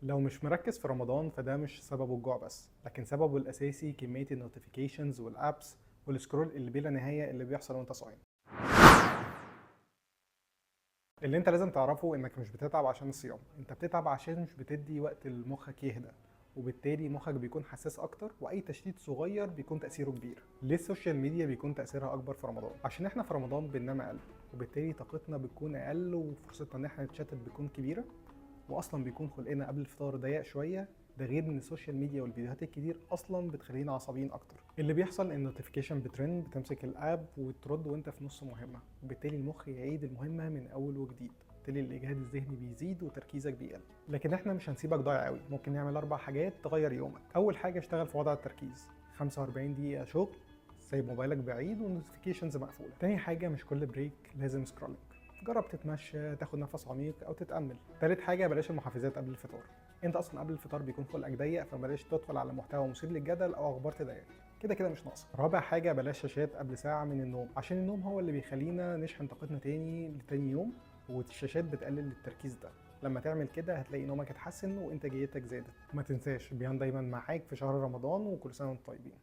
لو مش مركز في رمضان فده مش سببه الجوع بس، لكن سببه الاساسي كمية ال notifications وال apps وال scroll اللي بلا نهاية اللي بيحصل وانت صايم. اللي انت لازم تعرفه انك مش بتتعب عشان الصيام، انت بتتعب عشان مش بتدي وقت لمخك يهدى، وبالتالي مخك بيكون حساس اكتر، واي تشتيت صغير بيكون تاثيره كبير. ليه ال social media بيكون تاثيرها اكبر في رمضان؟ عشان احنا في رمضان بننام اقل، وبالتالي طاقتنا بتكون اقل وفرصتنا ان احنا نتشتت بتكون كبيره، واصلا بيكون خلقنا قبل الفطار ضيق شويه. ده غير ان ال social media والفيديوهات الكتير اصلا بتخلينا عصبيين اكتر. اللي بيحصل ان ال notification بترن، بتمسك ال app وترد وانت في نص مهمه، وبالتالي المخ يعيد المهمة من اول وجديد، بالتالي الاجهاد الذهني بيزيد وتركيزك بيقل. لكن احنا مش هنسيبك ضايع قوي، ممكن نعمل 4 حاجات تغير يومك. اول حاجه، اشتغل في وضع التركيز، 45 دقيقة شغل، سايب موبايلك بعيد وال notifications مقفوله. تاني حاجه، مش كل break لازم scrolling، جرب تتمشى، تاخد نفس عميق او تتامل. تالت حاجه، بلاش المحفزات قبل الفطار، انت اصلا قبل الفطار بيكون خلقك ضيق، فبلاش تدخل على محتوى مثير للجدل او اخبار تضايقك، كده كده مش ناقصه. رابع حاجه، بلاش شاشات قبل ساعة من النوم، عشان النوم هو اللي بيخلينا نشحن طاقتنا تاني لتاني يوم، والشاشات بتقلل التركيز ده. لما تعمل كده هتلاقي نومك اتحسن وانتاجيتك زادت. ما تنساش بيان دايما معاك في شهر رمضان، وكل سنة وانتم طيبين.